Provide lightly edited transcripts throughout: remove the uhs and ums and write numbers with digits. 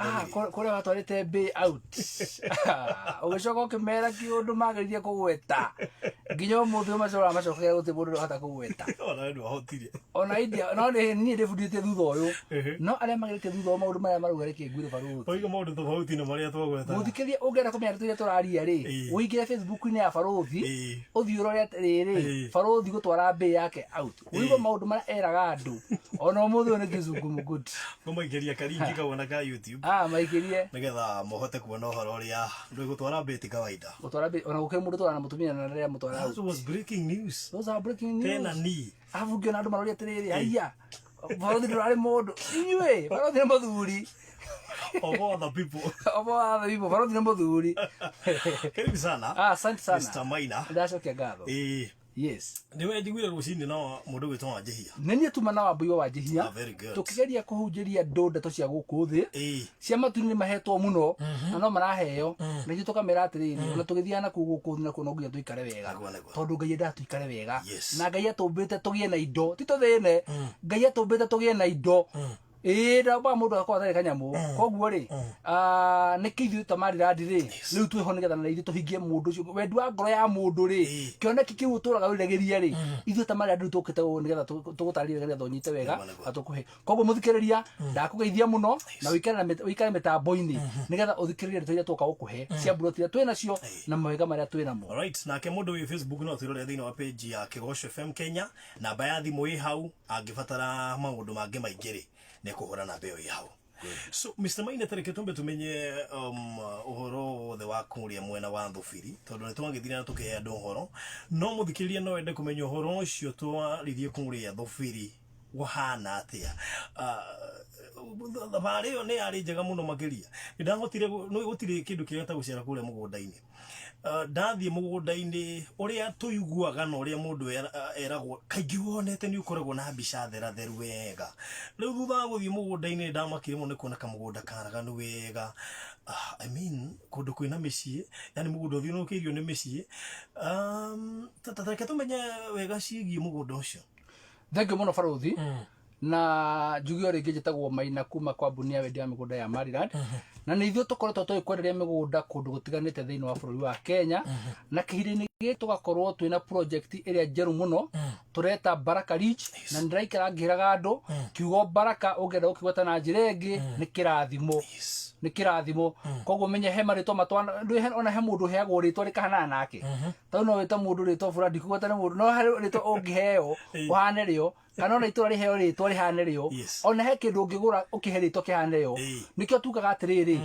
Ah, kũrĩa watwarĩte mbĩ out, ũgĩcoka ũkĩmera kĩũndũ magĩrĩire kũgweta, nginya ũmũthĩ ũmacoraga macokera gũtirĩ mũndũ ũrahota kũgweta. Ona we ndwahotire. Ona India no nĩ niĩ ndĩbundithĩtie thutha ũyũ, no arĩa magĩrĩtie thutha ũyũ maũndũ marĩa marauga reke ngwĩre, barũthi. Oiga maũndũ tofauti na marĩa twagwetaga. Mũthikĩria, ũngĩenda kũmenya ndeto iria tũraria rĩ, ũingĩre Facebook-inĩ ya barũthi, ũthiĩ ũrore atĩrĩrĩ, barũthi gũtwara mbĩ yake out, ũigua maũndũ marĩa eraga andũ ona ũmũthĩ ũyũ nĩ kĩzungumkuti. Kũmaikĩria karingi kawona ka YouTube. Ah, maikĩrie. Nĩgetha mũhote kuona ũhoro ũrĩa ndũgũtwara mbĩti kawaida. Gũtwara mbĩ ona gũkĩrĩ mũndũ tũrana na mũtumia na rĩrĩa mũtwara out. That was breaking news. Those are breaking news. Tena ni Arabu ngĩona andũ maroria atĩrĩrĩ, haiya, barũthi ndũrarĩ mũndũ inyuĩ, barũthi nĩ mũthuri. Of all the people. Of all the people, barũthi nĩ mũthuri. Karibu sana. Ah, asante sana. Mr. Maina. Ndacokia ngatho. Yes. Nĩwe njiguire rũcinĩ na mũndũ gwĩtwo Wanjĩhia. Nĩ niĩ tuma na Wambui wa Wanjĩhia. Ah, very good. Tũkĩgeria kũhunjĩria andũ ndeto cia gũkũ thĩ cia matu-inĩ, nĩ mahetwo mũno na no maraheo, na ithuĩ tũkamera atĩrĩrĩ, ona tũgĩthiaga na kũu gũkũ thĩ nakuo no nginya tũikare wega. Nĩguo. Tondũ Ngai endaga tũikare wega. Na Ngai atũmbĩte tũgĩe na indo, ti tũthĩne. Ngai atũmbĩte tũgĩe na indo. Ĩĩ, ndamba mũndũ agakorwo atarĩ kanyamũ. Koguo rĩ, ah, nĩkĩ ithuĩ ta Maryland rĩ, rĩu twĩho nĩgetha na ithuĩ tũhingie mũndũ ũcio wendi wa ngoro ya mũndũ rĩ, kĩoneki kĩu ũtũraga wĩriragĩria rĩ, ithuĩ ta Maryland rĩu tũkĩte gũkũ nĩgetha tũgũtarĩrie nĩgetha ũnyite wega Nĩguo. na tũkũhe. Koguo mũthikĩrĩria, ndakũgeithia mũno na ũikare mĩtambo-inĩ nĩgetha ũthikĩrĩrie ndeto iria tũka gũkũhe cia mburoti iria twĩ nacio na mawega marĩa twĩ namo. Alright, nake mũndũ wĩ Facebook no atwĩrore thĩinĩ wa page ya Kĩgoco FM Kenya. Namba ya thimũ ĩ hau, angĩbatara maũndũ mangĩ maingĩ rĩ, nĩ kũhũra namba ĩyo ĩ hau. So Mr. Maina, tareke tumbe tumenye ũhoro wothe wa kũrĩa mwena wa Thubiri, tondũ nĩ twagĩthire na tũkĩhe andũ ũhoro, no mũthikĩrĩria no ende kũmenya ũhoro ũcio twaririe kũrĩa Thubiri wahana atĩa. Thabarĩ ĩyo nĩ yarĩ njega mũno makĩria. Nĩ ndahotire nĩ gũtirĩ kĩndũ kĩega ta gũcera kũrĩa mũgũnda-inĩ. Ndathiĩ mũgũnda-inĩ, ũrĩa tũiguaga na ũrĩa mũndũ eragwo, kaingĩ wonete nĩ ũkoragwo na mbica theratheru wega. Rĩu thutha wa gũthiĩ mũgũnda-inĩ nĩ ndamakire mũno nĩ kuona kamũgũnda karaganu wega. Ah, I mean, kũndũ kwĩna mĩciĩ, yani mũgũnda ũthiũrũrũkĩirio nĩ mĩciĩ. Ta reke tũmenye wega ciĩgiĩ mũgũnda ũcio. Thengiũ mũno, barũthi. Na njuge o rĩngĩ, njĩtagwo Maina kuma kambuni ya wendia wa mĩgũnda ya Maryland, na nĩ ithuĩ tũkoretwo tũgĩkwenderia mĩgũnda kũndũ gũtiganĩte thĩinĩ wa bũrũri wa Kenya, na kĩhinda-inĩ gĩkĩ tũgakorwo twĩna project ĩrĩa njerũ mũno tũreta Baraka Ridge. Na nĩ ndĩraikara ngĩraga andũ kiugo Baraka, ũngĩenda gũkĩgweta na njĩra ĩngĩ, nĩ kĩrathimo. Nĩ kĩrathimo. Koguo menye he marĩtwa matwana ndũĩ ona he mũndũ ũheagwo rĩtwa rĩkahanana nake. Tondũ no wĩte mũndũ rĩtwa fulani, ndikũgweta nĩ mũndũ, no harĩ rĩtwa ũngĩheo ũhane rĩo, kana ona itũra rĩheo rĩtwa rĩhane rĩo. Ona he kĩndũ ũngĩgũra ũkĩhe rĩtwa kĩhane rĩo. Nĩkĩo tugaga atĩrĩrĩ,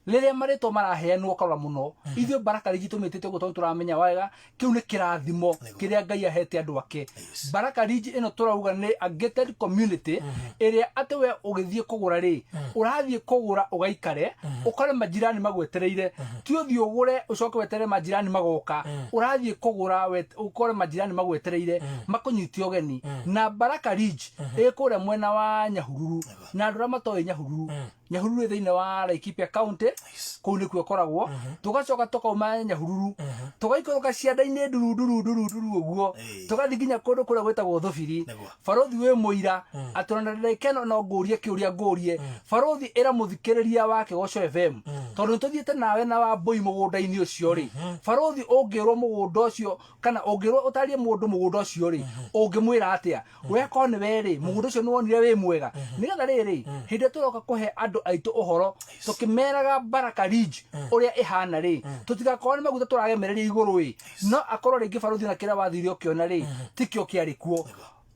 rĩrĩa marĩtwa maraheanwo ũkarora mũno, ithuĩ Baraka Ridge tũmĩtĩte ũguo tondũ tũramenya wega kĩu nĩ kĩrathimo kĩrĩa Ngai ahete andũ ake. Baraka Ridge ĩno tũrauga nĩ a gated community ĩrĩa atĩ we ũgĩthiĩ kũgũra rĩ, ũrathiĩ kũgũra ũgaikare ũkore majirani magwetereire. Ti ũthiĩ ũgũre ũcoke weterere majirani magoka. Ũrathiĩ kũgũra ũkore majirani magwetereire makũnyite ũgeni. Na Baraka Ridge ĩ kũrĩa mwena wa Nyahururu, na andũ arĩa matoĩ Nyahururu, Nyahururu ĩ thĩinĩ wa Laikipia County, kũu nĩkuo ĩkoragwo. Tũgacoka tũkauma Nyahururu, tũgaikũrũka cianda-inĩ nduru nduru nduru nduru ũguo, tũgathiĩ nginya kũndũ kũrĩa gwĩtagwo Thũbiri. Barũthi wĩ mũira atĩ ona ndagĩka ĩno no ngũrie kĩũria ngũrie. Barũthi, ĩra mũthikĩrĩria wa Kĩgoco FM, tondũ nĩ tũthiĩte nawe na Wambũi mũgũnda-inĩ ũcio rĩ, barũthi, ũngĩrwo mũgũnda ũcio kana ũngĩrwo ũtarie mũndũ mũgũnda ũcio rĩ, ũngĩmwĩra atĩa? Weko nĩ we rĩ, mũgũnda ũcio nĩ wonire wĩ mwega, nĩgetha rĩrĩ hĩndĩ ĩrĩa tũroka kũhe andũ aitũ ũhoro tũkĩmeraga Baraka Ridge ũrĩa ĩhana rĩ, tũtigakorwo nĩ maguta tũragemereria igũrũ ĩ, no akorwo rĩngĩ barũthi na kĩrĩa wathire ũkĩona rĩ, tikĩo kĩarĩ kuo.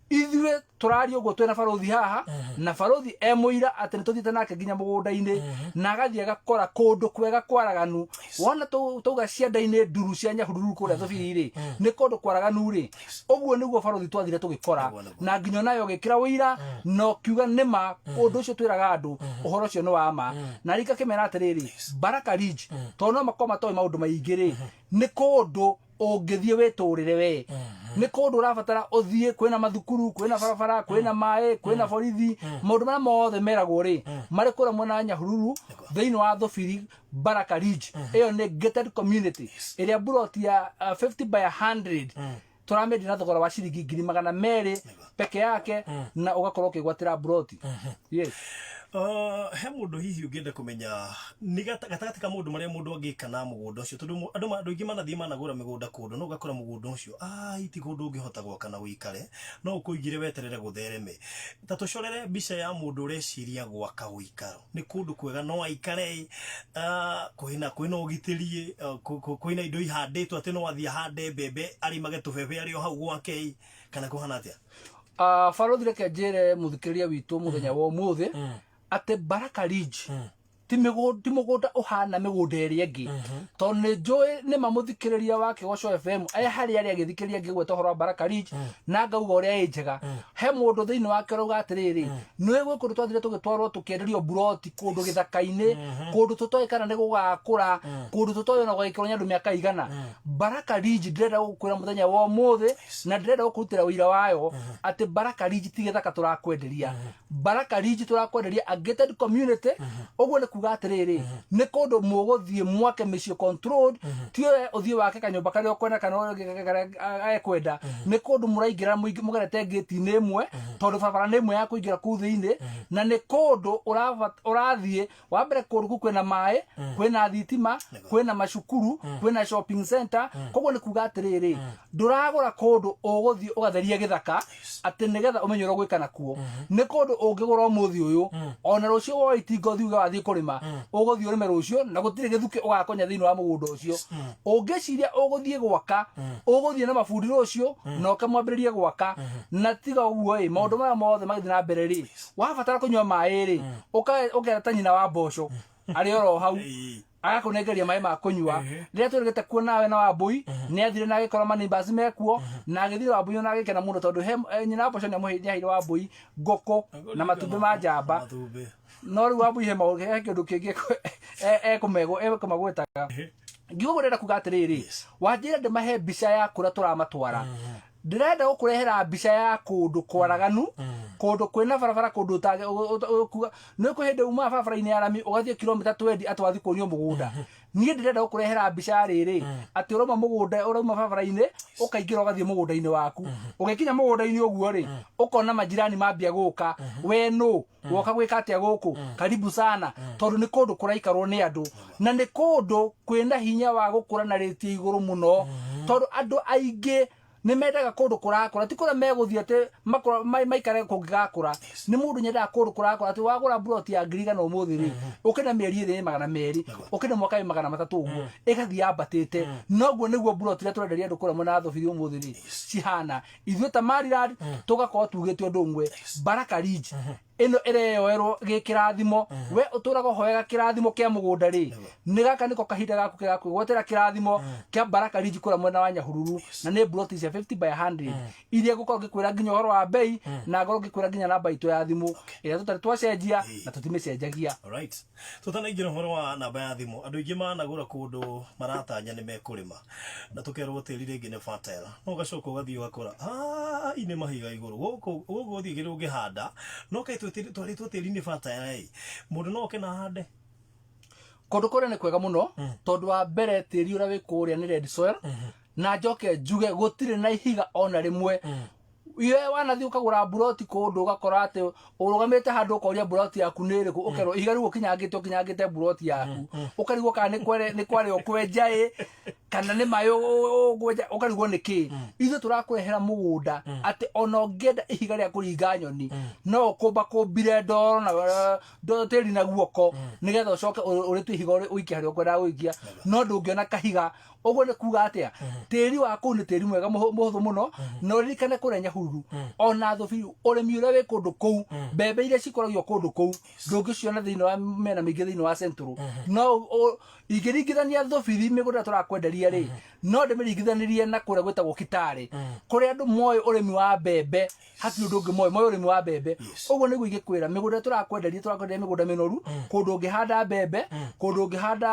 Ithuĩ tũraria ũguo twĩna barũthi haha, na barũthi e mũira atĩ nĩ tũthiĩte nake nginya mũgũnda-inĩ, na agathiĩ agakora kũndũ kwega kwaraganu. Wona tauga cianda-inĩ nduru cia Nyahururu kũrĩa Thũbiri rĩ, nĩ kũndũ kwaraganu rĩ, ũguo nĩguo barũthi twathire tũgĩkora. Na nginya nayo ũgĩkĩra ũira na ũkiuga nĩma ũndũ ũcio twĩraga andũ ũhoro ũcio nĩ wa ma. Na rĩngĩ akĩmera atĩrĩrĩ, Baraka Ridge, tondũ no makorwo matoĩ maũndũ maingĩ rĩ, nĩ kũndũ ũngĩthiĩ wĩtũrĩre we, nĩ kũndũ ũrabatara ũthiĩ, kwĩna mathukuru, kwĩna barabara, kwĩna maĩ, kwĩna borithi, maũndũ marĩa mothe meragwo rĩ, marĩ kũrĩa mwena wa Nyahururu thĩinĩ wa Thũbiri. Baraka Ridge ĩyo nĩ gated community ĩrĩa buroti ya 50 by 100 tũramĩendia na thogora wa ciringi 200,000 peke yake, na ũgakorwo ũkĩgwatĩra buroti. Yes. He mũndũ hihi ũngĩenda kũmenya nĩ gatagatĩ ka maũndũ marĩa mũndũ angĩka na mũgũnda ũcio, tondũ andũ aingĩ manathiĩ managũra mĩgũnda kũndũ, no ũgakora mũgũnda ũcio ai ti kũndũ ũngĩhota gwaka na ũikare, no ũkũigire weterere gũthereme. Ta tũcorere mbica ya mũndũ ũreciria gwaka ũikaro, nĩ kũndũ kwega no aikare, kwĩna ũgitĩri, kwĩna indo ihandĩtwo atĩ no athiĩ ahande mbembe arĩmage tũbebe arĩ o hau gwake, kana kũhana atĩa? Barũthi, reke njĩre mũthikĩrĩria witũ mũthenya wa ũmũthĩ atĩ Baraka Ridge ti mũgũnda ũhana mĩgũnda ĩrĩa ĩngĩ, tondũ nĩ njũĩ nĩ ma mũthikĩrĩria wa Kĩgoco FM e harĩa arĩa agĩthikĩrĩria ngĩgweta ũhoro wa Baraka Ridge na ngauga ũrĩa ĩ njega. He mũndũ thĩinĩ wake ũrauga atĩrĩrĩ, nĩ gwĩ kũndũ twathire tũgĩtwarwo tũkĩenderio buroti kũndũ gĩthaka-inĩ, kũndũ tũtoĩ kana nĩ gũgakũra, kũndũ tũtoĩ ona gũgaikarwo nĩ andũ mĩaka igana. Baraka Ridge, ndĩrenda gũkwĩra mũthenya wa ũmũthĩ na ndĩrenda gũkũrutĩra ũira wayo atĩ Baraka Ridge ti gĩthaka tũrakwenderia. Baraka Ridge tũrakwenderia a gated community. Ũguo nĩ kuga atĩrĩrĩ, nĩ kũndũ mũgũthiĩ mwake mĩciĩ controlled, ti we ũthiĩ wake kanyũmba karĩa ũkwenda kana ũrĩa karĩa ekwenda. Nĩ kũndũ mũraingĩra mũgerete ngĩti-inĩ ĩmwe, tondũ barabara nĩ ĩmwe ya kũingĩra kũu thĩinĩ, na nĩ kũndũ ũrathiĩ wa mbere kũndũ kũu kwĩna maĩ, kwĩna thitima, kwĩna macukuru, kwĩna shopping center. Koguo nĩ kuga atĩrĩrĩ, ndũragũra kũndũ ũgũthiĩ ũgatherie gĩthaka atĩ nĩgetha ũmenye ũrĩa ũgwĩka nakuo. Nĩ kũndũ ũngĩgũra ũmũthĩ ũyũ, ona rũciũ woe itinga ũthiĩ uge wathiĩ kũrĩma, ũgũthiĩ ũrĩme rũciũ na gũtirĩ gĩthukĩ ũgakonya thĩinĩ wa mũgũnda ũcio. Ũngĩciria ũgũthiĩ gwaka, ũgũthiĩ na mabundi rũciũ na ũke mwambĩrĩrie gwaka. Na tiga ũguo ĩ, maũndũ maya mothe magĩthiĩ na mbere rĩ, wabatara kũnyua maĩ rĩ, ũkera ta nyina wa mboco arĩ oro hau, agakũnengeria maĩ ma kũnyua. Rĩrĩa twĩrĩgĩte kuo nawe na Wambui, nĩ athire na agĩkora manimbasi mekuo, na agĩthiĩ Wambui ona agĩkena mũno, tondũ he nyina wa mboco nĩ aheire Wambui ngũkũ na matumbĩ ma njamba. Matumbĩ. No rĩu Wambui he maũndũ, he kĩndũ kĩngĩ ekũmagwetaga. Ngiuga ũguo, ndĩrenda kuga atĩrĩrĩ, wanjĩra ndĩmahe mbica ya kũrĩa tũramatwara. Ndĩrenda gũkũrehera mbica ya kũndũ kwaraganu, kũndũ kwĩna barabara, kũndũ ũkuga nĩ kwĩ hĩndĩ umaga barabara-inĩ ya rami ũgathiĩ kilomita 20 atĩ wathiĩ kuonio mũgũnda. Niĩ ndĩrenda gũkũrehera mbica ya rĩrĩ, atĩ ũrauma mũgũnda, ũrauma barabara-inĩ, ũkaingĩra ũgathiĩ mũgũnda-inĩ waku. Ũgĩkinya mũgũnda-inĩ ũguo rĩ, ũkona majirani mambia gũka, we nũ woka gwĩka atĩa gũkũ, karibu sana, tondũ nĩ kũndũ kũraikarwo nĩ andũ na nĩ kũndũ kwĩna hinya wa gũkũra na rĩti ya igũrũ mũno, tondũ andũ aingĩ nĩ mendaga kũndũ kũrakũra, ti kũrĩa megũthiĩ atĩ maikare kũngĩgakũra. Nĩ mũndũ nyendaga kũndũ kũrakũra, atĩ wagũra mburoti ya 100,000 ũmũthĩ rĩ, ũkĩna mĩeri ĩrĩ ĩ 200, ũkĩna mwaka ĩ 300, ũguo ĩgathiĩ yambatĩte. Noguo nĩguo mburoti iria tũrenderia andũ kũrĩa mwena wa Thũbiri ũmũthĩ rĩ cihana. Ithuĩ ta Maryland tũgakorwo tugĩte ũndũ ũmwe, Baraka Ridge ĩno ĩreyoerwo gĩ kĩrathimo. We ũtũraga ũhoyaga kĩrathimo kĩa mũgũnda rĩ, nĩ gaka nĩko kahinda gaku ga kwĩgwatĩra kĩrathimo kĩa Baraka Ridge kũrĩa mwena wa Nyahururu, na nĩ mburoti cia 50 by 100 iria ngũkorwo ngĩkwĩra nginya ũhoro wa bei, na ngorwo ngĩkwĩra nginya namba itũ ya thimũ ĩrĩa tũtarĩ twacenjia na tũtimĩcenjagia. Alright. Tũtanaingĩra ũhoro wa namba ya thimũ, andũ aingĩ managũra kũndũ maratanya nĩ mekũrĩma na tũkerwo tĩri rĩngĩ nĩ fertile, no ũgacoka ũgathiĩ ũgakora ai nĩ mahiga igũrũ gũkũ gũkũ ũthiĩ kĩrĩa ũngĩhanda, no kaĩ twarĩtwo tĩri nĩ fertile ĩ, mũndũ no oke na ahande? Kũndũ kũrĩa nĩ kwega mũno, tondũ wa mbere tĩri ũrĩa wĩ kũrĩa nĩ red soil, na njoke njuge gũtirĩ na ihiga ona rĩmwe. Iwe wanathiĩ ũkagũra mburoti kũndũ, ũgakora atĩ ũrũgamĩte handũ ũkoria mburoti yaku nĩ ĩrĩkũ, ũkerwo ihiga rĩu ũkinyangĩte ũkinyangĩte mburoti yaku, ũkarigwo kana nĩ kware ũkwenja ĩ kana nĩ maĩ ũgwenja, ũkarigwo nĩ kĩ. Ithuĩ tũrakũrehera mũgũnda atĩ ona ũngĩenda ihiga rĩa kũringa nyoni, no ũkũmba kũmbire ndoro na tĩri na guoko, nĩgetha ũcoke ũrĩtue ihiga ũikie harĩa ũkwendaga gũikia, no ndũngĩona kahiga. Ũguo nĩ kuga atĩa? Tĩri wa kũu nĩ tĩri mwega mũhũthũ mũno. Na ũririkane kũrĩa Nyahururu ona Thũbiri, ũrĩmi ũrĩa wĩ kũndũ kũu, mbembe iria cikũragio kũndũ kũu ndũngĩciona thĩinĩ wa mĩena mĩingĩ thĩinĩ wa Central. No ingĩringithania Thũbiri mĩgũnda tũrakwenderia rĩ, no ndĩmĩringithanĩrie na kũrĩa gwĩtagwo Kitale, kũrĩa andũ moĩ ũrĩmi wa mbembe, hatirĩ ũndũ ũngĩ moĩ, moĩ ũrĩmi wa mbembe. Ũguo nĩguo ingĩkwĩra mĩgũnda tũrakwenderia, tũrakwenderia mĩgũnda mĩnoru, kũndũ ũngĩhanda mbembe, kũndũ ũngĩhanda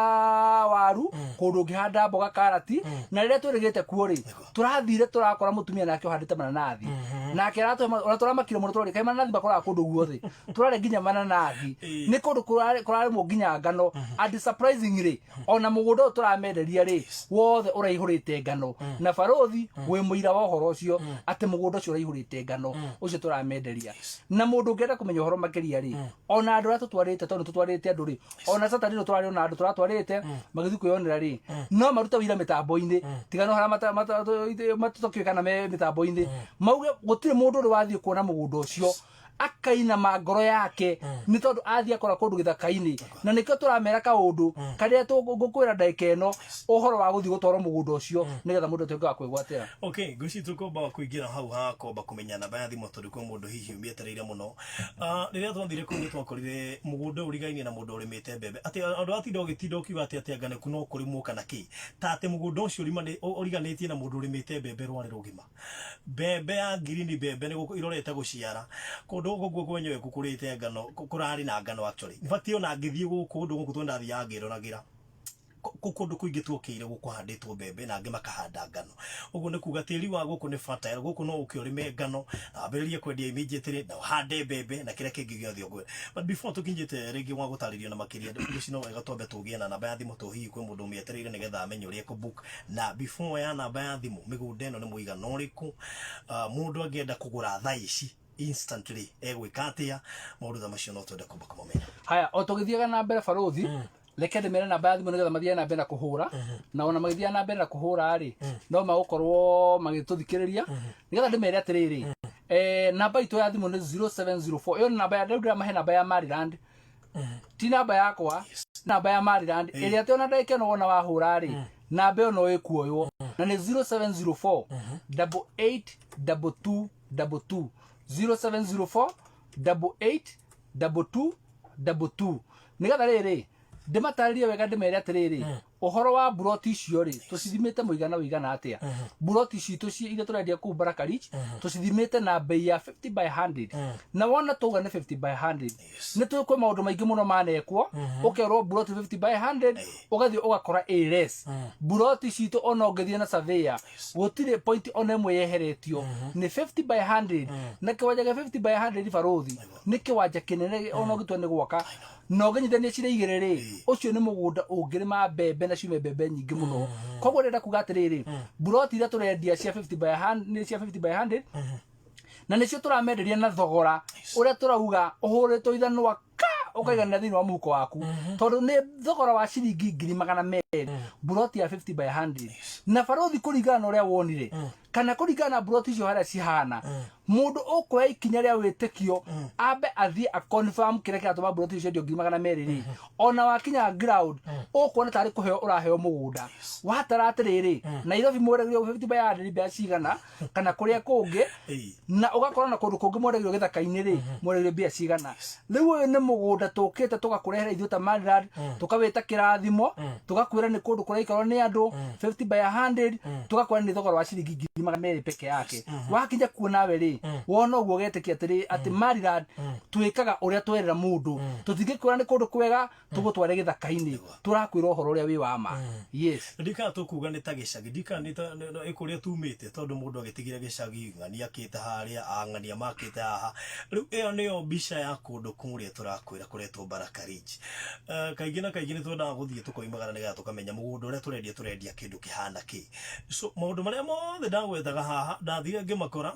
waru, kũndũ ũngĩhanda mboga, karati. Na rĩrĩa twĩrĩgĩte kuo rĩ, tũrathire tũrakora mũtumia nake ũhandĩte mananathi. Nake aratũhe ona tũramakire mũno, tũroria kaĩ mananathi makoraga kũndũ guothe, tũrarĩa nginya mananathi. Nĩ kũndũ kũrarĩmwo nginya ngano, and surprisingly ona mũgũnda ũyũ tũramenderia rĩ, wothe ũraihũrĩte ngano. Na barũthi wĩ mũira wa ũhoro ũcio atĩ mũgũnda ũcio ũraihũrĩte ngano ũcio tũramenderia. Na mũndũ ũngĩenda kũmenya ũhoro makĩria rĩ, ona andũ arĩa tũtwarĩte, tondũ tũtwarĩte andũ rĩ, ona Saturday ĩno tũrarĩ ona andũ tũratwarĩte magĩthiĩ kwĩyonera rĩ, no marute wĩira mĩtambo-inĩ, tiga no harĩa matũkĩũĩ kana me mĩtambo-inĩ, mauge gũtirĩ mũndũ ũrĩ wathiĩ kuona mũgũnda ũcio akainama ngoro yake, nĩ tondũ athiĩ akora kũndũ gĩthaka-inĩ. Na nĩkĩo tũramera kaũndũ karĩa tũgũkwĩra ndagĩka ĩno ũhoro wa gũthiĩ gũtwarwo mũgũnda ũcio, nĩgetha mũndũ atuĩke wa kwĩgwatĩra. Okay, ngwĩciria tũkwamba kũingĩra hau ha kwamba kũmenya namba ya thimũ, tondũ kwĩ mũndũ hihi ũmĩetereire mũno. Ah, rĩrĩa twathire kũu nĩ twakorire mũgũnda ũyũ ũrigainie na mũndũ ũrĩmĩte mbembe, atĩ andũ atinda ũgĩtinda ũkiuga atĩ anga nĩku no kũrĩmwo kana kĩ, ta atĩ mũgũnda ũcio ũriganĩtie na mũndũ ũrĩmĩte mbembe rware rũgima, mbembe ya ngirini, mbembe nĩ irorete gũciara. Kũndũ gũkũ guo kwenyewe kũkũrĩte ngano, kũrarĩ na ngano actually. In fact, ona ngĩthiĩ gũkũ kũndũ gũkũ twendathiaga ngĩroragĩra kũndũ kũingĩ tuokĩire gũkũhandĩtwo mbembe na angĩ makahanda ngano. Ũguo nĩ kuga tĩri wa gũkũ nĩ fertile. Gũkũ no ũke ũrĩme ngano na wambĩrĩrie kwendia immediately, na ũhande mbembe na kĩrĩa kĩngĩ gĩothe ũngĩenda. But before tũkinyĩte rĩngĩ gwa gũtarĩrio na makĩria, ngwĩciria no wega twambe tũgĩe na namba ya thimũ, tondũ hihi kwĩ mũndũ ũmĩetereire nĩgetha amenye ũrĩa ekũ-book. Na before ya namba ya thimũ, mĩgũnda ĩno nĩ mũigana ũrĩkũ? Ah, mũndũ angĩenda kũgũra thaa ici instantly egwĩka atĩa? Maũndũ ta macio no twende kwamba kũmamenya. Haya, o tũgĩthiaga na mbere, barũthi, reke ndĩmere namba ya thimũ nĩgetha mathiage na mbere na kũhũra. Na ona magĩthiaga na mbere na kũhũra rĩ, no magũkorwo magĩtũthikĩrĩria, nĩgetha ndĩmere atĩrĩrĩ, namba itũ ya thimũ nĩ 0704. Ĩyo nĩ namba ya rĩu ndĩramahe, namba ya Maryland, ti namba yakwa, namba ya Maryland ĩrĩa atĩ ona ndagĩka ĩno wona wahũra rĩ, namba ĩyo no ĩkuoywo, na nĩ 0704 88 22 22, 0704 88 22 22. Nĩgetha rĩrĩ ndĩmatarĩrie wega, ndĩmere atĩrĩrĩ, ũhoro wa mburoti icio rĩ, tũcithimĩte mũigana ũigana atĩa. Mburoti citũ iria tũrendia kũu Baraka Ridge, tũcithimĩte na bei ya 50 by 100. Na wona tauga nĩ 50 by 100, nĩ tũĩ kwĩ maũndũ maingĩ mũno manekwo, ũkerwo mburoti 50 by 100, ũgathiĩ ũgakora ĩ less. Mburoti citũ, ona ũngĩthiĩ na surveyor, gũtirĩ point ona ĩmwe yeheretio, nĩ 50 by 100. Na kĩwanja gĩa 50 by 100, barũthi, nĩ kĩwanja kĩnene. Ona ũngĩtua nĩ gwaka na ũngĩnyitithania cirĩ igĩrĩ rĩ, ũcio nĩ mũgũnda ũngĩrĩma mbembe na ciume mbembe nyingĩ mũno. Koguo ndĩrenda kuga atĩrĩrĩ, mburoti iria tũrendia cia 50 by 100 nĩ cia 50 by 100, na nĩcio tũramenderia na thogora ũrĩa tũrauga ũhũrĩtwo ithanwa ka ũkaiganĩra thĩinĩ wa mũhuko waku, tondũ nĩ thogora wa ciringi 200,000 mburoti ya 50 by 100. Na barũthi, kũringana na ũrĩa wonire kana kũringana na mburoti icio harĩa cihana, mũndũ ũkuoya ikinya rĩa wĩtĩkio ambe athiĩ a-confirm kĩrĩa kĩratũma mburoti icio ciendio 200,000 rĩ, ona wakinya ground ũkuona tarĩ kũheo ũraheo mũgũnda. Watara atĩrĩrĩ, Nairobi mwendagĩrio 50 by 100 mbeca cigana, kana kũrĩa kũngĩ, na ũgakora na kũndũ kũngĩ mwendagĩrio gĩthaka-inĩ rĩ, mwendagĩrio mbia cigana. Rĩu ũyũ nĩ mũgũnda tũkĩte tũgakũrehera ithuĩ ta Maryland, tũkawĩta kĩrathimo, tũgakwĩra nĩ kũndũ kũraikarwo nĩ andũ, 50 by 100, tũgakwĩra nĩ thogora wa ciringi 200,000 peke yake. Wakinya kuo nawe rĩ, wona ũguo ũgetĩkia atĩrĩ atĩ Maryland twĩkaga ũrĩa twerĩra mũndũ. Tũtingĩkwĩra nĩ kũndũ kwega tũgũtware gĩthaka-inĩ, tũrakwĩra ũhoro ũrĩa wĩ wa ma. Yes. Ndikana tũkuga nĩ ta gĩcagi, ndikana nĩ ta ĩ kũrĩa tumĩte, tondũ mũndũ agĩtigire gĩcagi ng'ania akĩte harĩa, ang'ania makĩte haha. Rĩu ĩyo nĩyo mbica ya kũndũ kũrĩa tũrakwĩra kũretwo Baraka Ridge. Kaingĩ na kaingĩ nĩ twendaga gũthiĩ tũkoimagara nĩgetha tũkamenya mũgũnda ũrĩa tũrendia, tũrendia kĩndũ kĩhana kĩ. So maũndũ marĩa mothe ndagwetaga haha ndathire ngĩmakora,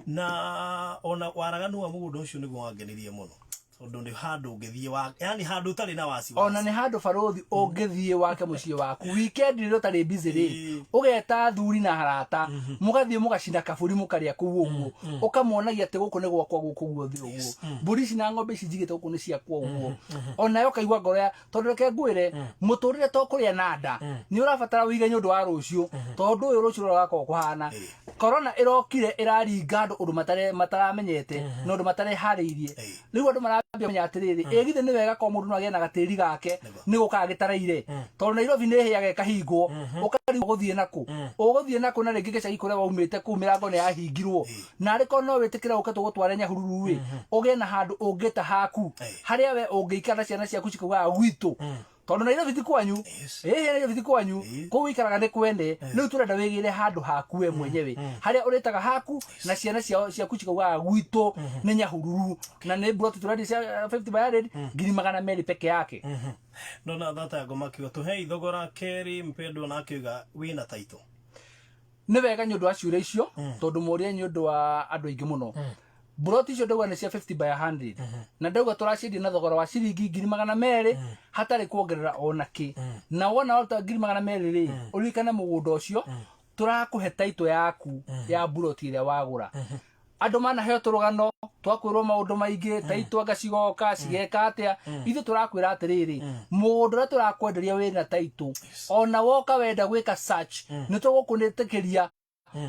na ona waraganu wa mũgũnda ũcio nĩguo wangenirie mũno, tondũ nĩ handũ ũngĩthiĩ wa, yani handũ ũtarĩ na wasi. Ona nĩ handũ, barũthi, ũngĩthiĩ wake mũciĩ waku weekend rĩrĩa ũtarĩ busy rĩ, ũgeta athuri na harata, mũgathiĩ mũgacina kaburi, mũkarĩa kũu ũguo, ũkamonagia atĩ gũkũ nĩ gwakwa, gũkũ guothe ũguo, mbũri ici na ng'ombe ici njigĩte gũkũ nĩ ciakwa ũguo. Onawe ũkaigua ngoro ya, tondũ reke ngwĩre, mũtũrĩre to kũrĩa na nda, nĩ ũrabatara wĩige nĩ ũndũ wa rũciũ, tondũ ũyũ rũciũ rũrĩa ũgakorwo kũhana. Corona ĩrokire ĩraringa andũ ũndũ mataramenyete na ũndũ matareharĩirie. Rĩu andũ marambia kũmenya atĩrĩrĩ, ĩ githĩ nĩ wega korwo mũndũ no agĩe na gatĩri gake nĩ gũkaga gĩtaraire, tondũ Nairobi nĩ ĩhĩaga ĩkahingwo, ũkarigwo gũthiĩ nakũ, ũgũthiĩ nakũ, na rĩngĩ gĩcagi kũrĩa waumĩte kũu mĩrango nĩ yahingirwo. Na arĩ korwo no wĩtĩkĩre ũke tũgũtware Nyahururu rĩ, ũgĩe na handũ ũngĩta haku, harĩa we ũngĩikara na ciana ciaku cikaugaga gwitũ. Tondũ Nairobi ti kwanyu. Ĩhĩ, Nairobi ti kwanyu. Kũu wĩikaraga nĩ kwene. Rĩu tũrenda wĩgĩre handũ haku we mwenyewe, harĩa ũrĩtaga haku na ciana ciao ciaku cikaugaga gwitũ nĩ Nyahururu, na nĩ mburoti tũrendia cia 50 by 100, 200,000 peke yake. Ndona thata ya ngoma akiuga tũhei thogora kerĩ mpendwa, na akiuga wĩna taito. Nĩ wega nĩ ũndũ wa ciũria icio, tondũ moria nĩ ũndũ wa andũ aingĩ mũno. Mburoti icio ndauga nĩ cia 50 by 100, na ndauga tũraciendia na thogora wa ciringi 200,000 hatarĩ kuongerera ona kĩ. Na wona waruta 200,000 rĩ, ũririkane mũgũnda ũcio tũrakũhe taito yaku ya mburoti ĩrĩa wagũra. Andũ manaheo tũrũgano twakwĩrwo maũndũ maingĩ, taito anga cigoka cigeka atĩa. Ithuĩ tũrakwĩra atĩrĩrĩ, mũgũnda ũrĩa tũrakwenderia wĩna taito, ona woka wenda gwĩka search, nĩ tũgũkũnĩtĩkĩria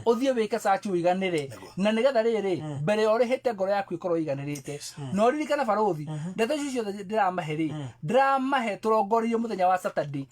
ũthiĩ wĩke search ũiganĩre, na nĩgetha rĩrĩ mbere ya ũrĩhĩte ngoro yaku ĩkorwo ĩiganĩrĩte. Na ũririkane barũthi, ndeto icio ciothe ndĩramahe rĩ, ndĩramahe tũrongoreirie mũthenya wa Saturday,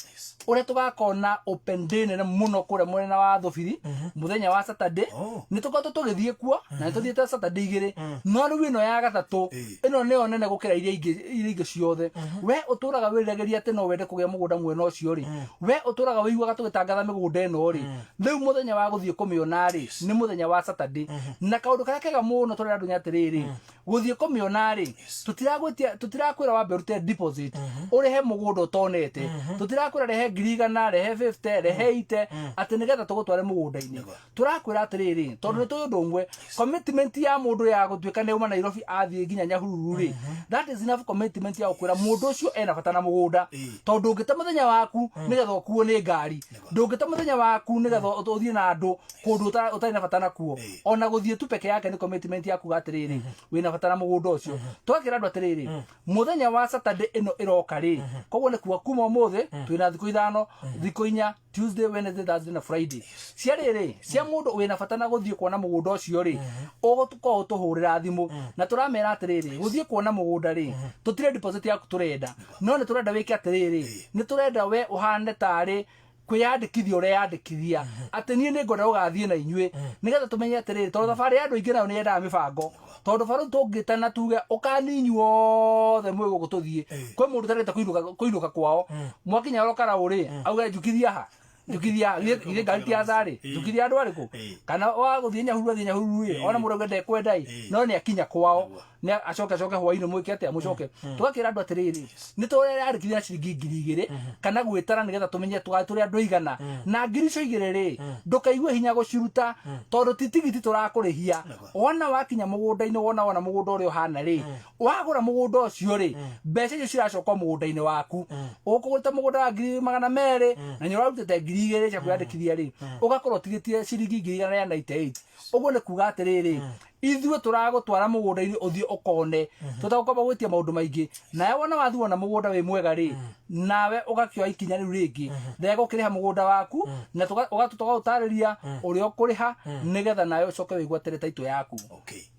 ũrĩa tũgakorwo na open day nene mũno kũrĩa mwena wa Thũbiri mũthenya wa Saturday. Nĩ tũkoretwo tũgĩthiĩ kuo na nĩ tũthiĩte Saturday igĩrĩ, no rĩu ĩno ya gatatũ ĩno nĩyo nene gũkĩra iria ingĩ ciothe. We ũtũraga wĩriragĩria atĩ no wende kũgĩa mũgũnda mwena ũcio rĩ, we ũtũraga wĩiguaga tũgĩtangatha mĩgũnda ĩno rĩ, rĩu mũthenya wa gũthiĩ kũmĩona rĩ nĩ mũthenya wa Saturday. Na kaũndũ karĩa kega mũno tũrera andũ nĩ atĩrĩrĩ, gũthiĩ kũmĩona rĩ, tũtiragwĩtia, tũtirakwĩra wambe ũrute deposit ũrĩhe mũgũnda ũtonete. Tũtirakwĩra rehe 100,000, rehe 50, rehe 80, atĩ nĩgetha tũgũtware mũgũnda-inĩ. Tũrakwĩra atĩrĩrĩ, tondũ nĩ tũĩ ũndũ ũmwe, commitment ya mũndũ ya gũtuĩka nĩ auma Nairobi athiĩ nginya Nyahururu rĩ, that is enough commitment ya gũkwĩra mũndũ ũcio ena bata na mũgũnda. Tondũ ũngĩte mũthenya waku nĩgetha ũkuo nĩ ngari, ndũngĩte mũthenya waku nĩgetha ũthiĩ na andũ kũndũ ũtarĩ na bata nakuo. Ona gũthiĩ tu peke yake nĩ commitment ya kuga atĩrĩrĩ, wĩna bata na mũgũnda ũcio. Tũgakĩra andũ atĩrĩrĩ, mũthenya wa Saturday ĩno ĩroka rĩ, koguo nĩ kuga kuma ũmũthĩ twĩna thikũ 5, thikũ 4, Tuesday, Wednesday, Thursday na Friday, cia rĩrĩ cia mũndũ wĩna bata na gũthiĩ kuona mũgũnda ũcio rĩ, ũgũkorwo ũtũhũrĩra thimũ. Na tũramera atĩrĩrĩ, gũthiĩ kuona mũgũnda rĩ, tũtirĩ deposit yaku tũrenda, no nĩ tũrenda wĩke atĩrĩrĩ, nĩ tũrenda we ũhane tarĩ kwĩyandĩkithia ũreyandĩkithia atĩ niĩ nĩ ngwenda gũgathiĩ na inyuĩ, nĩgetha tũmenye atĩrĩrĩ, tondũ thabarĩ ya andũ aingĩ nayo nĩ yendaga mĩbango. Tondũ barũ tũngĩtana tuge ũkani inyuothe mwĩ gũkũ tũthiĩ, kwĩ mũndũ ũtarete kũinũka kwao, mwakinya oro karaũ rĩ, auge njukithia ha, njukithia ha, githĩ ngari ti acarĩ, njukithia andũ arĩkũ? Kana wa gũthiĩ Nyahururu athiĩ Nyahururu ĩ, ona mũndũ auge ndekwenda ĩ, no nĩ akinya kwao, nĩ acoke hwainĩ mwĩke atĩa, mũcoke. Tũgakĩra andũ atĩrĩrĩ, nĩ tũreyandĩkithia na ciringi 2,000 kana gwĩtara, nĩgetha tũmenye tũgathiĩ tũrĩ andũ aigana. Na 2,000 icio rĩ, ndũkaigue hinya gũciruta, tondũ ti tigiti tũrakũrĩhia. Wona wakinya mũgũnda-inĩ, wona mũgũnda ũrĩa ũhana rĩ, wagũra mũgũnda ũcio rĩ, mbeca icio ciracoka o mũgũnda-inĩ waku. Ũkũgũrĩte mũgũnda wa 200,000 na nĩ ũrarutĩte 2,000 cia kwĩyandĩkithia rĩ, ũgakorwo ũtigĩtie ciringi 198,000. Ũguo nĩ kuga atĩrĩrĩ, ithuĩ tũragũtwara mũgũnda-inĩ ũthiĩ ũkone, tũtagũkorwo gwĩtia maũndũ maingĩ. Nawe wona wathiĩ wona mũgũnda wĩ mwega rĩ, nawe ũgakĩoya ikinya rĩu rĩngĩ rĩa gũkĩrĩha mũgũnda waku, na tũgagũtarĩria ũrĩa ũkũrĩha, nĩgetha nawe ũcoke wĩgwatĩre taitũ yaku.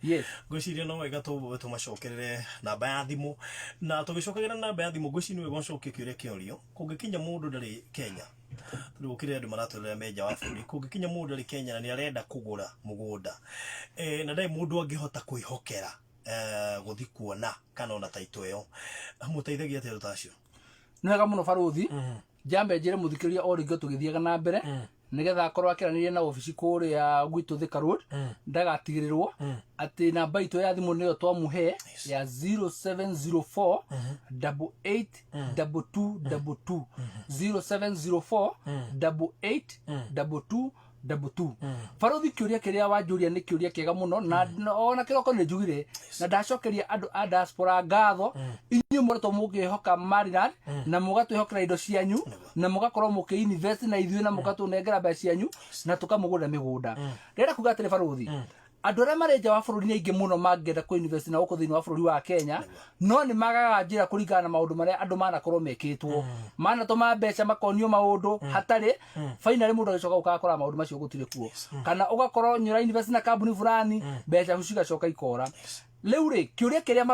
Yes. Ngwĩciria no wega tũmbe tũmacokerere namba ya thimũ, na tũgĩcokagĩra namba ya thimũ, ngwĩciria nĩ wega ũcokie kĩũria kĩorio. Kũngĩkinya mũndũ ndarĩ Kenya, tondũ gũkĩrĩ andũ maratũrĩra me nja wa bũrũri, kũngĩkinya mũndũ ndarĩ Kenya na nĩ arenda kũgũra mũgũnda, na ndarĩ mũndũ angĩhota kwĩhokera, gũthi kuona kana ona taito ĩyo, mũteithagia atĩa andũ ta acio? Nĩ wega mũno barũthi. Njambe njĩre mũthikĩrĩria o rĩngĩ tũgĩthiaga na mbere, nĩgetha akorwo akĩranĩria na obici kũrĩa gwitũ Thika Road, ndagatigĩrĩrwo atĩ namba itũ ya thimũ nĩyo twamũhe ya 0704 88 22 22, 0704 88 22 22. Barũthi, kĩũria kĩrĩa wanjũria nĩ kĩũria kĩega mũno, na ona kĩroko nĩ njugire na ndacokeria andũ a diaspora ngatho, inyuĩ mũretwo mũkĩhoka Maryland na mũgatwĩhokera indo cianyu na mũgakorwo mũkĩ-invest na ithuĩ na mũgatũnengera mbeca cianyu na tũkamũgũrĩra mĩgũnda. Ndĩrenda kuga atĩrĩ barũthi, andũ arĩa marĩ nja wa bũrũri nĩ aingĩ mũno mangĩenda kũ-invest na gũkũ thĩinĩ wa bũrũri wa Kenya, no nĩ magaga njĩra kũringana na maũndũ marĩa andũ manakorwo mekĩtwo, manatũma mbeca makonio maũndũ hatarĩ. Finally mũndũ agĩcoka gũkakora maũndũ macio gũtirĩ kuo, kana ũgakorwo nĩ ũra invest na kambuni fulani, mbeca ciaku cigacoka ikora. Rĩu rĩ, kĩũria kĩrĩa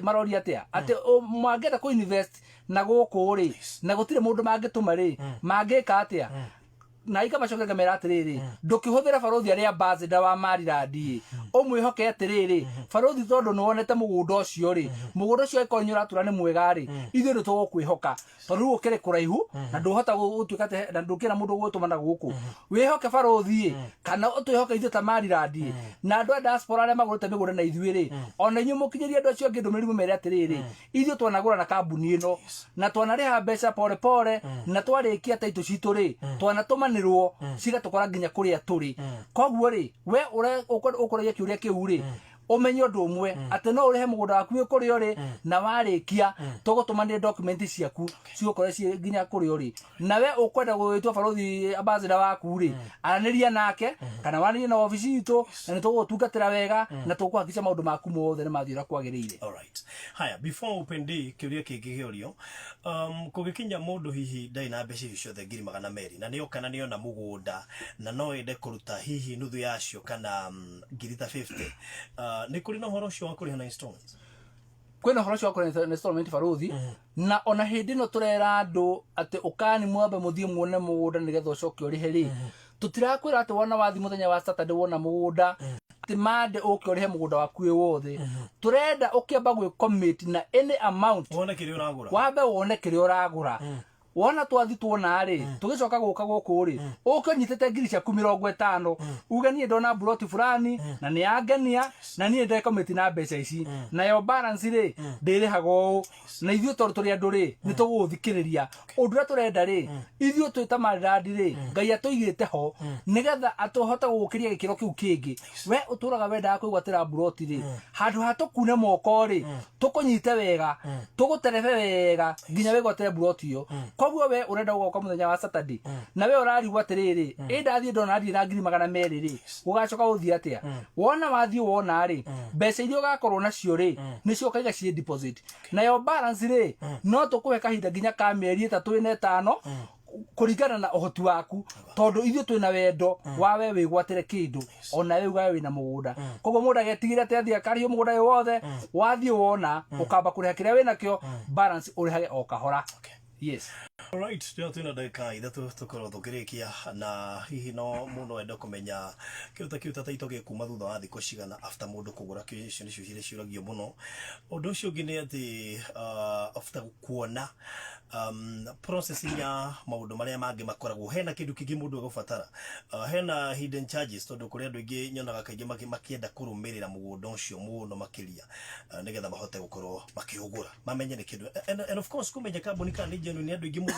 maroria atĩa, atĩ mangĩenda kũ invest na gũkũ rĩ, na gũtirĩ mũndũ mangĩtũma rĩ, mangĩka atĩa? Na ikamacokeria ngamera atĩrĩrĩ, ndũkĩhũthĩre barũthi arĩa ambassador wa Maryland ĩ, ũmwĩhoke atĩrĩrĩ, barũthi, tondũ nĩ wonete mũgũnda ũcio rĩ, mũgũnda ũcio angĩkorwo nĩ ũratura nĩ mwega rĩ, ithuĩ nĩ tũgũkwĩhoka, tondũ rĩu ũkĩrĩ kũraihu na ndũhota gũtuĩka atĩ na ndũkĩra mũndũ ũgũtũma na gũkũ. Wĩhoke barũthi ĩ, kana ũtwĩhoke ithuĩ ta Maryland ĩ, na andũ a diaspora arĩa magũrĩte mĩgũnda na ithuĩ rĩ, ona inyuĩ mũkinyĩrie andũ acio angĩ ndũmĩrĩri, mũmere atĩrĩrĩ, ithuĩ twanagũra na kambuni ĩno na twanarĩha mbeca pole pole, na twarĩkia taitũ citũ rĩ, twanatũmanĩrwo cigatũkora nginya kũrĩa tũrĩ. Koguo rĩ, we ũkũragia kĩũria kĩu rĩ, ũmenye ũndũ ũmwe, atĩ no ũrĩhe mũgũnda waku wĩ kũrĩa ũrĩ, na warĩkia tũgũtũmanĩre document ciaku cigũkorwo ciĩ nginya kũrĩa ũrĩ. Na we ũkwenda gũgĩtua barũthi ambassador waku rĩ, aranĩria nake kana waranĩrie na obici itũ, na nĩ tũgũgũtungatĩra wega na tũkũhakica maũndũ maku mothe nĩ mathiĩ ũrĩa kwagĩrĩire. Alright. Haya, before open day, kĩũria kĩngĩ kĩorio. Kũngĩkinya mũndũ hihi ndarĩ na mbeca icio ciothe 200,000, na nĩoka na nĩona mũgũnda na no ende kũruta hihi nuthu yacio kana ngiri ta 50. Nĩ kũrĩ na ũhoro ũcio wa kũrĩha na installments? Kwĩna ũhoro ũcio wa kũrĩha na installment, barũthi, na ona hĩndĩ ĩno tũrera andũ atĩ ũkani mwambe mũthiĩ muone mũgũnda nĩgetha ũcoke ũrĩhe rĩ, tũtirakwĩra atĩ wona wathi mũthenya wa Saturday wona mũgũnda atĩ mande ũke ũrĩhe mũgũnda waku wĩ wothe. Tũrenda ũkĩamba gwĩ commit na any amount, wone kĩrĩa ũragũra. Wambe wone kĩrĩa ũragũra. Wona twathi tuona rĩ, tũgĩcoka gũka gũkũ rĩ, ũke ũnyitĩte ngiri ciaku 50, uge niĩ ndona mburoti fulani na nĩ yangenia, na niĩ ndekomĩti na mbeca ici, nayo balance rĩ ndĩrĩhaga ũũ. Na ithuĩ tondũ tũrĩ andũ rĩ, nĩ tũgũgũthikĩrĩria. Ũndũ ũrĩa tũrenda rĩ, ithuĩ twĩ ta Maryland rĩ, Ngai atũigĩte ho nĩgetha atũhote gũgũkĩria gĩkĩro kĩu kĩngĩ. We ũtũraga wendaga kwĩgwatĩra mburoti rĩ, handũ ha tũkune moko rĩ, tũkũnyite wega, tũgũterebe wega nginya wĩgwatĩre mburoti ĩyo. Koguo we ũrenda gũgoka mũthenya wa Saturday na we ũrarigwo atĩrĩrĩ, ĩ ndathiĩ ndona ndirĩ na 200,000 rĩ, gũgacoka gũthiĩ atĩa? Wona wathiĩ wona rĩ, mbeca iria ũgakorwo nacio rĩ, nĩcio ũkaiga ciĩ deposit, nayo balance rĩ, no tũkũhe kahinda nginya ka mĩeri 3, 4, 5, kũringana na ũhoti waku, tondũ ithuĩ twĩna wendo wa we wĩgwatĩre kĩndũ, ona we ugae wĩna mũgũnda. Koguo mũndũ agetigĩre atĩ athiĩ akarĩhio mũgũnda wĩ wothe. Wathiĩ wona, ũkamba kũrĩha kĩrĩa wĩnakĩo, balance ũrĩhage o kahora. Yes. Alright, rĩu twĩna ndagĩka 3 tũkorwo tũkĩrĩkia, na hihi no mũndũ ende kũmenya kĩndũ ta kĩu ta taito gĩkuma thutha wa thikũ cigana after mũndũ kũgũra. Kĩu icio nĩcio ciria ciũragio mũno. Ũndũ ũcio ũngĩ nĩ atĩ after kuona processing ya maũndũ marĩa mangĩ makoragwo hena kĩndũ kĩngĩ mũndũ egũbatara, hena hidden charges, tondũ kũrĩ andũ aingĩ nyonaga kaingĩ makĩenda kũrũmĩrĩra mũgũnda ũcio mũno makĩria, nĩgetha mahote gũkorwo makĩũgũra, mamenye nĩ kĩndũ and of course kũmenya kambuni kana nĩ genuine. Nĩ andũ aingĩ mũno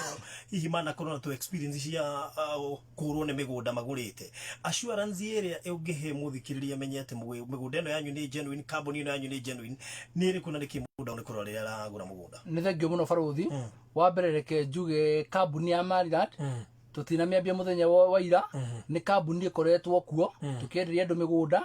hihi manakorwo na tu experience cia kũrwo nĩ mĩgũnda magũrĩte. Assurance ĩrĩa ũngĩhe mũthikĩrĩria amenye atĩ mĩgũnda ĩno yanyu nĩ genuine, kambuni ĩno yanyu nĩ genuine, nĩ ĩrĩkũ, na nĩkĩ mũndũ nĩ kũrora rĩrĩa aragũra mũgũnda? Nĩ thengio mũno, barũthi. Wa mbere reke njuge kambuni ya Maryland tũtinamĩambia mũthenya wa ira. Nĩ kambuni ĩkoretwo kuo tũkĩenderia andũ mĩgũnda,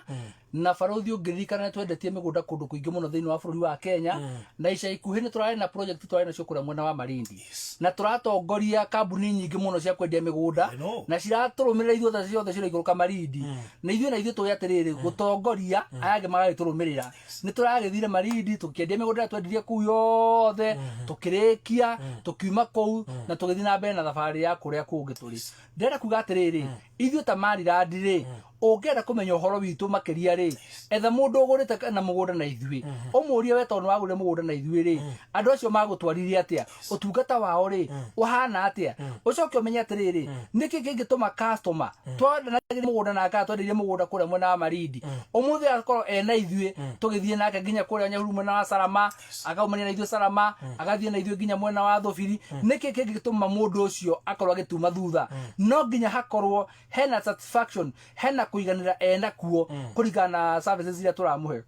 na barũthi ũngĩririkana nĩ twendetie mĩgũnda kũndũ kũingĩ mũno thĩinĩ wa bũrũri wa Kenya, na ica ikuhĩ nĩ tũrarĩ na project tũrarĩ nacio kũrĩa mwena wa Malindi, na tũratongoria kambuni nyingĩ mũno cia kwendia mĩgũnda I know. na ciratũrũmĩrĩra ithuothe, ciothe ciraikũrũka Malindi, na ithuĩ tũĩ atĩrĩrĩ, gũtongoria aya angĩ magagĩtũrũmĩrĩra. Nĩ tũragĩthire Malindi tũkĩendia mĩgũnda ĩrĩa twendirie kũu yothe, tũkĩrĩkia, tũkiuma kũu na tũgĩthiĩ na mbere na thabarĩ ya kũrĩa kũngĩ tũrĩ. Ndĩrenda kuga atĩrĩrĩ, ithuĩ ta Maryland rĩ, ũngĩenda kũmenya ũhoro witũ makĩria rĩ, etha mũndũ ũgũrĩte na mũgũnda na ithuĩ, ũmũrie, we tondũ nĩwagũrire mũgũnda na ithuĩ rĩ, andũ acio magũtwarire atĩa? Ũtungata wao rĩ, ũhana atĩa? Ũcoke ũmenye atĩrĩrĩ, nĩkĩ kĩngĩtũma customer twendanagĩria mũgũnda nake, atwendeire mũgũnda kũrĩa mwena wa Malindi, ũmũthĩ akorwo ena ithuĩ tũgĩthiĩ nake nginya kũrĩa Nyahururu mwena wa Salama, akaumania na ithuĩ Salama, agathiĩ na ithuĩ nginya mwena wa Thũbiri, nĩkĩ kĩngĩtũma mũndũ ũcio akorwo agĩtuma thutha? No nginya hakorwo hena satisfaction, hena kũiganĩra ena kuo kũringana na services iria tũramũhe.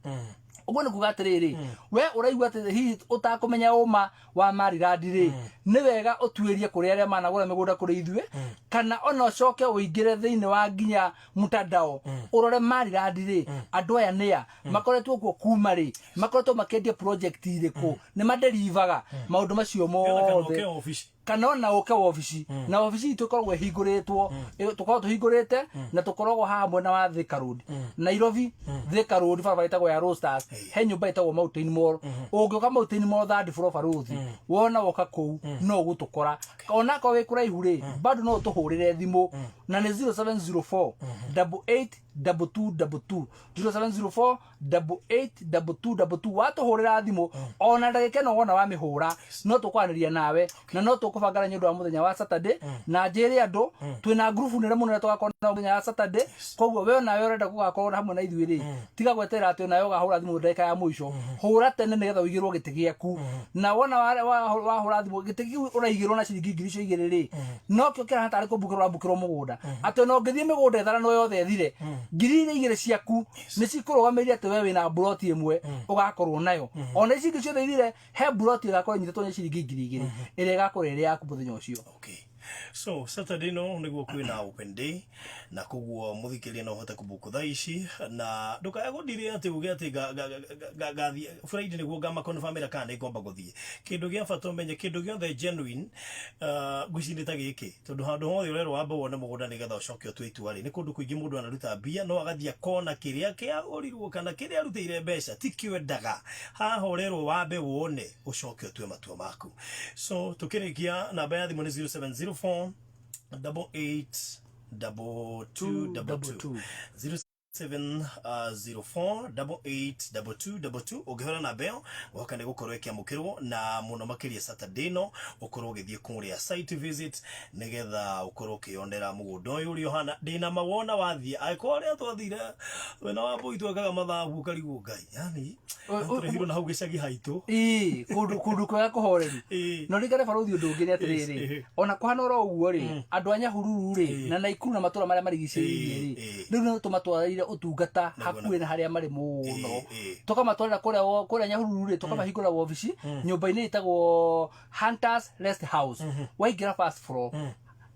Ũguo nĩ kuga atĩrĩrĩ, we ũraigua atĩ hihi ũtakũmenya ũma wa Maryland rĩ, nĩ wega ũtuĩrie kũrĩ arĩa managũra mĩgũnda kũrĩ ithuĩ, kana ona ũcoke ũingĩre thĩinĩ wa nginya mtandao ũrore Maryland rĩ, andũ aya nĩa makoretwo kuo kuma rĩ, makoretwo makĩendia project irĩkũ, nĩ maderivaga maũndũ macio Kana mothe. ũke obici. Kana ona ũke wobici, na wobici itũ ĩkoragwo ĩhingũrĩtwo, tũkoragwo tũhingũrĩte na tũkoragwo haha mwena wa Thika Road, Nairobi, Thika Road, barabara ĩtagwo ya Roasters, he nyũmba ĩtagwo Mountain Mall. Ũngĩũka Mountain Mall third floor, barũthi, wona woka kũu no ũgũtũkora. Ona akorwo wĩ kũraihu rĩ, bado no ũtũhũrĩre thimũ na nĩ 0704 88 2222, 0704 882222. Watũhũrĩra thimũ ona ndagĩka ĩno wona wamĩhũra, no tũkwaranĩria nawe na no tũkũbangana nĩ ũndũ wa mũthenya wa Saturday. Na njĩre andũ twĩna ngurubu nene mũno ĩrĩa tũgakorwo nayo mũthenya wa Saturday. Koguo we onawe ũrenda gũgakorwo hamwe na ithuĩ rĩ, tiga gweterera atĩ onawe ũgahũra thimũ ndagĩka ya mũico. Hũra tene nĩgetha ũigĩrwo gĩtĩ gĩaku. Na wona wahũra thimũ, gĩtĩ kĩu ũraigĩrwo na ciringi 2,000 rĩ, nokĩo kĩrahana tarĩ kũmbukĩrwo ũrambukĩrwo mũgũnda, atĩ ona ũngĩthiĩ mĩgũnda ĩtharanwo yothe ĩthire, 2,000 ciaku nĩ cikũrũgamĩrĩire atĩ we wĩna mburoti ĩmwe ũgakorwo nayo. Ona ici ingĩ ciothe ithire, he mburoti ĩgakorwo ĩnyitĩtwo nĩ ciringi 2,000 ĩrĩa ĩgakorwo ĩrĩ yaku mũthenya ũcio. Okay, so Saturday no niguo kwina open day, na koguo muthikĩrĩria no ũhote kũbuku thaa ici na ndũkae gũndirĩ atĩ uge atĩ ngathiĩ Friday nĩguo ngamakonfamĩra kana nĩ ngomba gũthiĩ. Kĩndũ gĩa bata ũmenye kĩndũ gĩothe genuine, ngwĩciria nĩ ta gĩkĩ, tondũ handũ hothe ũrerwo wambe wone mũgũnda nĩgetha ũcoke ũtue itua rĩ, nĩ kũndũ kũingĩ mũndũ anaruta mbia no agathiĩ akona kĩrĩa kĩagũrirwo kana kĩrĩa arutĩire mbeca tikĩo endaga. Haha ũrerwo wambe wone ũcoke ũtue matua maku. So tukĩrĩkia, namba ya thimũ nĩ 0704 88 22 22, 0704 88 22 22. Ũngĩhũra namba ĩyo, woka nĩ gũkorwo ĩkĩamũkĩrwo, na mũno makĩria Saturday no ũkorwo ũgĩthiĩ kũrĩa site visit nĩgetha ũkorwo ũkĩyonera mũgũnda ũyũ ũrĩa ũhana. Ndĩna mawona wathiĩ, angĩkorwo ũrĩa twathire mwena wa Mbui twekaga mathabu ũkarigwo Ngai yani tũrehirwo na hau gĩcagi haitũ. Ĩĩ, kũndũ kwega kũhoreru. No ririkane, barũthi, ũndũ ũngĩ nĩ atĩrĩrĩ, ona kũhana oro ũguo rĩ, andũ a Nyahururu rĩ na Naikuru na matũra marĩa marigicĩirie rĩ, rĩu nĩ tũmatwarĩire ũtungata hakuhĩ na harĩa marĩ mũno. Tũkamatwarĩra kũrĩa Nyahururu rĩ, tũkamahingũra wobici nyũmba-inĩ ĩtagwo Hunters Rest House. Waingĩra first floor,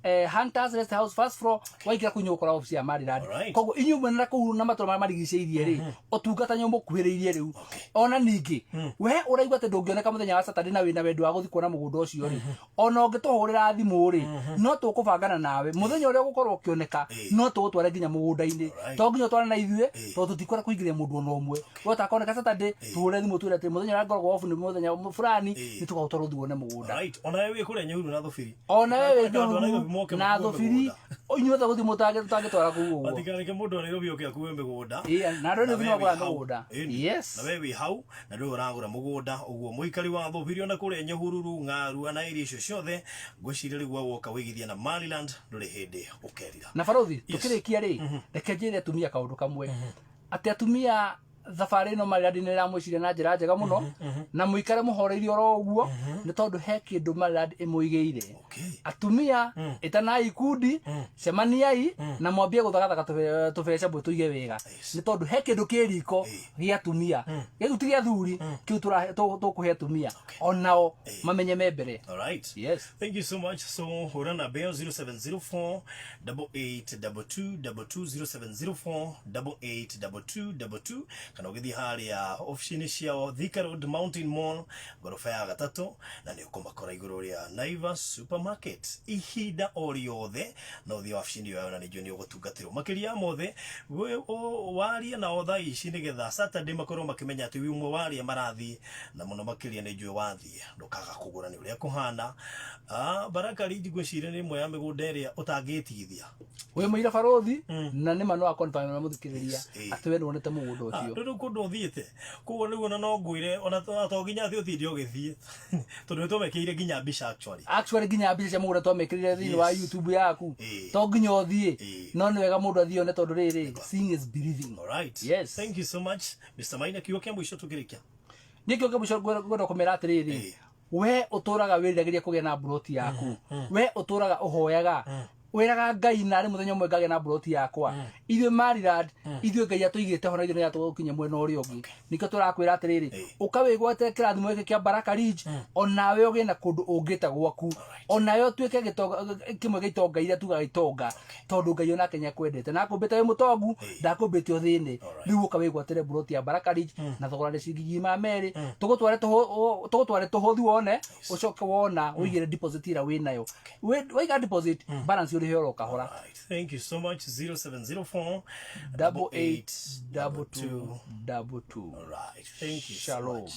Hunters Rest House first floor, waingĩra kũu nĩũgũkora obici ya Maryland. Koguo inyuĩ mwena kũu na matũra marĩa marigicĩirie rĩ, ũtungata nĩ ũmũkuhĩrĩirie rĩu. Ona ningĩ we ũraigua atĩ ndũngĩoneka mũthenya wa Saturday na wĩna wendi wa gũthiĩ kuona mũgũnda ũcio rĩ, ona ũngĩtũhũrĩra thimũ rĩ, no tũkũbangana nawe mũthenya ũrĩa ũgũkorwo ũkĩoneka, no tũgũtware nginya mũgũnda-inĩ. To nginya ũtware na ithuĩ, tondũ tũtikwenda kũingĩria mũndũ ona ũmwe. We ũtakoneka Saturday, tũhũre thimũ twĩre atĩ mũthenya ũrĩa ngoragwo off nĩ mũthenya fulani, nĩ tũgagũtwara ũthiĩ wone mũgũnda. Right, ona wewe wĩ kũrĩa Nyahururu na Thubiri. Ona wewe Andũ a Nairobi moke na makue Thubiri, mĩgũnda. Inyuothe gũthiĩ mũtangĩtwara kũu ũguo. Matikareke mũndũ wa Nairobi oke akue mĩgũnda. Ĩĩ, na andũ a Na Nairobi we wĩ nĩmagũraga hau. mĩgũnda. Ĩni. Yes. Na we wĩ hau na ndũĩ ũragũra mũgũnda ũguo, mũikari wa Thubiri ona kũrĩa Nyahururu, Ng'arua na area icio ciothe, ngwĩciria rĩu we woka wĩigithia na Maryland ndũrĩ hĩndĩ ũkerira. Na barũthi, tũkĩrĩkia rĩ, reke njĩre atumia kaũndũ kamwe, atĩ atumia, thabarĩ ĩno Maryland nĩ ĩramwĩciria na njĩra njega mũno, na mũikare mũhoreirie oro ũguo, nĩ tondũ he kĩndũ Maryland ĩmũigĩire. Atumia, ĩtanai ikundi, cemaniai na mwambie gũthagathaga tũbeca mwĩtũige wega, nĩ tondũ he kĩndũ kĩ riko gĩa atumia. Gĩu ti gĩa athuri, kĩu tũkũhe atumia onao mamenye me mbere. All right. Yes. Thank you so much. So hũra namba ĩyo 0704 8822 22, 0704 8822 22, kana ũgĩthiĩ harĩa ofici-inĩ ciao Thika Road, Mountain Mall, ngoroba ya gatatũ, na nĩ ũkũmakora igũrũ rĩa Naivas Supermarket. Ihinda o rĩothe no ũthiĩ wabici-inĩ ĩyo yao na nĩ njũĩ nĩ ũgũtungatĩrwo. Makĩria ya mothe, warie nao thaa ici nĩgetha Saturday makorwo makĩmenya atĩ wĩ ũmwe wa arĩa marathiĩ, na mũno makĩria nĩ njũĩ wathiĩ ndũkaga kũgũra nĩ ũrĩa kũhana. Baraka Ridge ngwĩciria nĩ ĩmwe ya mĩgũnda ĩrĩa ũtangĩtigithia. Wĩ mũira, barũthi, na nĩ ma no akonfirm na mũthikĩrĩria Yes, atĩ we nĩwonete mũgũnda ũcio. Rĩu kũndũ ũthiĩte koguo nĩguo na no ngwĩre ona to nginya atĩ ũtinde ũgĩthiĩ, tondũ nĩ twamekĩire nginya mbica actually. Actually nginya mbica cia mũgũnda twamĩkĩrire thĩinĩ wa YouTube yaku. To nginya ũthiĩ, no nĩ wega mũndũ athiĩ one, tondũ rĩrĩ, seeing is believing. All right. Yes. Thank you so much, Mr. Maina. Kiugo kĩa mũico tũkĩrĩkia. Niĩ kĩo kĩmũico ngwenda kũmera atĩrĩrĩ, we ũtũraga wĩriragĩria kũgĩa na mburoti yaku, we ũtũraga ũhoyaga. Wĩraga Ngai narĩ mũthenya ũmwe ngagĩa na mburoti yakwa. Ithuĩ Maryland, ithuĩ Ngai atũigĩte ho na ithuĩ nĩ atũgũkinyia mwena ũrĩa ũngĩ. Nĩkĩo tũrakwĩra atĩrĩrĩ, ũka wĩgwatĩre kĩrathimo gĩkĩ kĩa Baraka Ridge, onawe ũgĩe na kũndũ ũngĩta gwaku, onawe ũtuĩke gĩtonga kĩmwe gĩa itonga iria tugaga itonga, tondũ Ngai onake nĩ akwendete na akũmbĩte wĩ mũtongu, ndakũmbĩte ũthĩne. Rĩu ũka wĩgwatĩre mburoti ya Baraka Ridge na thogora nĩ ciringi 200,000. Tũgũtware tũhũthi wone, ũcoke wona ũigĩre deposit ĩrĩa wĩnayo. Waiga deposit, balance ũrĩhe oro kahora. Right. Thank you so much. 0704 882222. Right. Thank you Shalom. so much.